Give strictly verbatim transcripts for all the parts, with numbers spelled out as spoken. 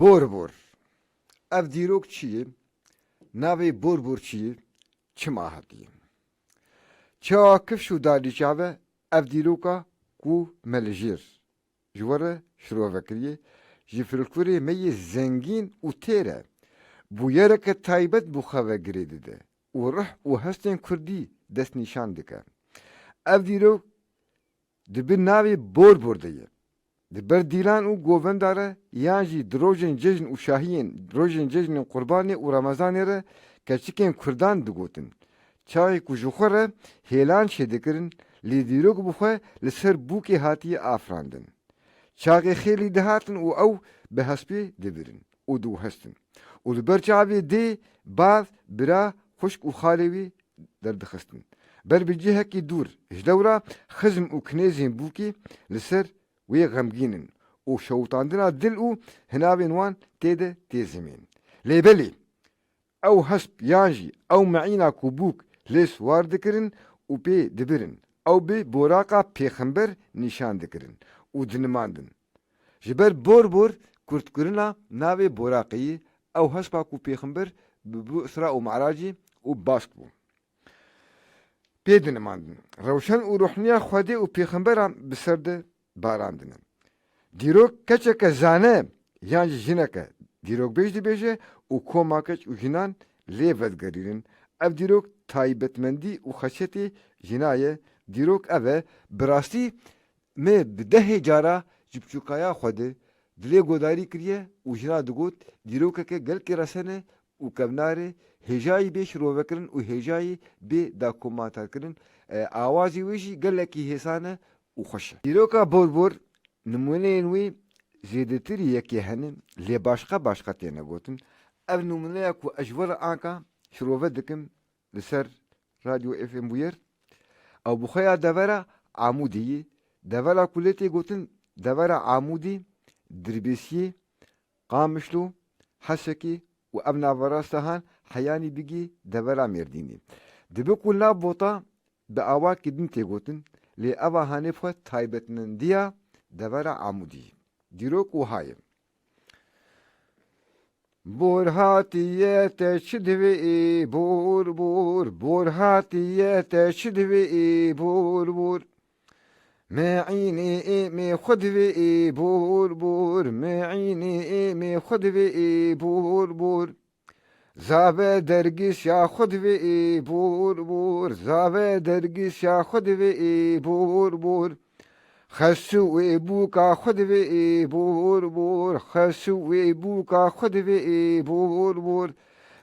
Bor bor. Ev dîrok çi ye? Navê bor bor çi ye? Çima hatiye? Çawa kifş û dalî çav e ev dîroka ku me li jêr ji we re şirove kiriye, ji folklorê me yê zengîn û têr e. Bûyereke taybet bi xwe ve girê dide û ruh û hestên kurdî destnîşan dike. Ev dîrok di bin navê Bor Bor de ye. Di ber dîlan û govenda re yan jî di rojên cejn û şahiyên, rojên cejnên Qurbanê û Remezanê re keçikên kurdan digotin. Çaxê ku ji xwe re hêlan çêdikirin, lê dîrok bi xwe li ser bûkê hatiye afirandin. Çaxê xêlî dihatin û ew bi hespê dibirin û diwihestin. Û li ber çavê dê, bav, bira, xwişk û xalê wî derdixistin. Ber bi cihekî dûr, ji dewra xizm û kinêzên bûkê li ser wê xemgîn in û şewitandina dil û hinavên wan tê de tê zimên. Lê belê, ew hesp yan jî ew meîna ku bûk lê siwar dikirin û pê dibirin, ew bi boraqa pêxember nîşan dikirin û dinimandin. Ji ber bor bor kurtkirina navê boraqê yî, ew hespa ku pêxember bi, bi Îsra û Mi'racê û bask bû, pê dinimandin. Rewşen û ruhniya Xwedê û pêxemberan bi ser de barandine. Dîrok keçeke zane yan jî jineke dîrokbêj dibêje û koma keç û jinan lê vedigerînin. Ev dîrok taybetmendî û xeşetê jina ye. Dîrok ev e, bi rastî me bi dehê cara ji biçûkaya xwe de dilê godarî kiriye û jina digot, dîrokeke gelkî resen e û kevnar e, hêjayî bê şirovekirin û hêjayî bê dakomantarkirin. E, awazê wê jî gelekî hêsan e û xweş e. Dîroka Borbor, nimûneyên wî zêdetirî yekê hene, lê başqa başqa têne gotin. Ev nimûneya ku ez ji we re anka şirove dikim li ser Radyo F M Bûyer, ew bi xwe ya devera Amûdê ye. Devera ku lê tê gotin, devera Amûdê, Dirbêsiyê, Qamişlo, Hesekê û ev nava rasta han heyanî bigî devera Mêrdînê. Dibe ku nav bota bi awakî din tê gotin, lê eva hanê bi xwe taybetmendiya devera Amûdî ye. Dîrok wiha ye. Bor hatiye te çi divê ê bor bor, bor hatiye te çi divê ê bor bor. Me'înê ê mê xwe divê ê bor bor, me'înê ê mê xwe divê ê bor bor. Zave dergîsya xwe divê ê bor bor, zave dergîsya xwe divê ê bor bor. Xesû wê bûka xwe divê ê bor bor, xesû wê bûka xwe divê ê bor bor.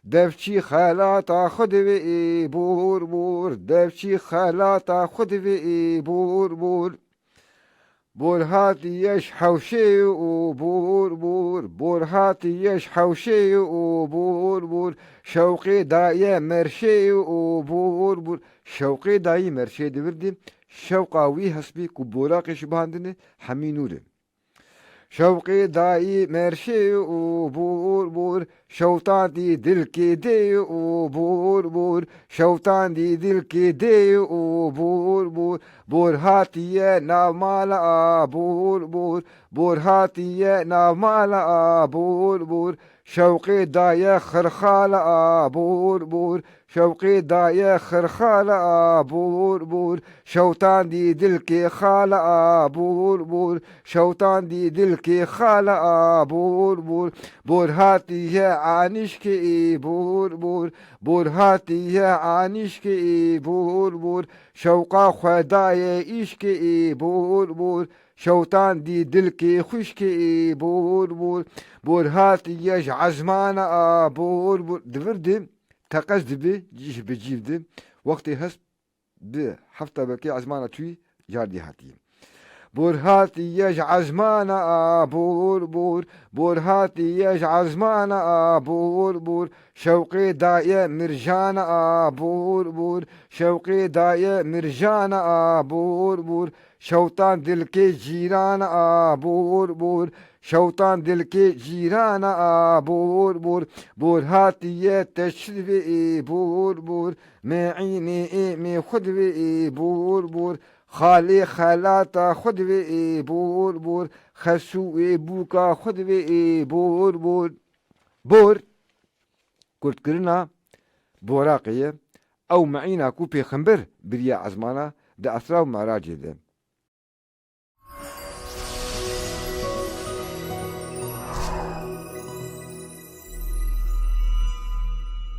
Devçî xelata xwe divê ê bor bor, devçî xelata xwe divê ê bor bor. Bor hatiye ji hewşê û bor bor, bor hatiye ji hewşê û bor bor. Şewqê daye merşê û bor bor. Şewqê dayî merşê divirdî. Şewqa wî hespî ku boraqê şibahandine hemî nûr e. Şewqê dayî merşê û bor bor, şewtandî dilkê dê û bor bor, şewtandî dilkê dê û bor bor. Bor hatiye nav mala a bor bor, bor hatiye nav mala a bor bor. Şewqê daye xirxala a bor bor, şewqê daye xirxala a bor bor. Şewtandî dilkê xala a bor bor, şewtandî dilkê xala a bor bor. Bor hatiye anîşkê ê bor bor, bor hatiye anîşkê ê bor bor. Şewqa xwe daye îşkê ê bor bor. Şewtandî dilkê xwişkê ê bor bor. Bor hatiye ji ezmana a bor bor. Di vir de teqez dibe cî ji bi cîv de. Wextê hest bi hefta belkê ezmana çûyî cardî hatiye. Bor hatiye ji ezmana a bor bor. Bor hatiye ji ezmana a bor bor. Şewqê daye mirjana a bor bor. Şewqê daye mirjana a bor bor. Şewtan dilkê cîrana a bor bor. Şewtan dilkê cîrana a bor bor, bor hatiye teşrivê ê bor bor, me'înê ê mê xwe divê ê bor bor, xalê xelata xwe divê ê bor bor, xesû ê bûka xwe divê ê bor bor. Bor, kurtkirina boraqê ye. Ew me'îna ku pêxember biriye ezmana di Esra û Meracê de.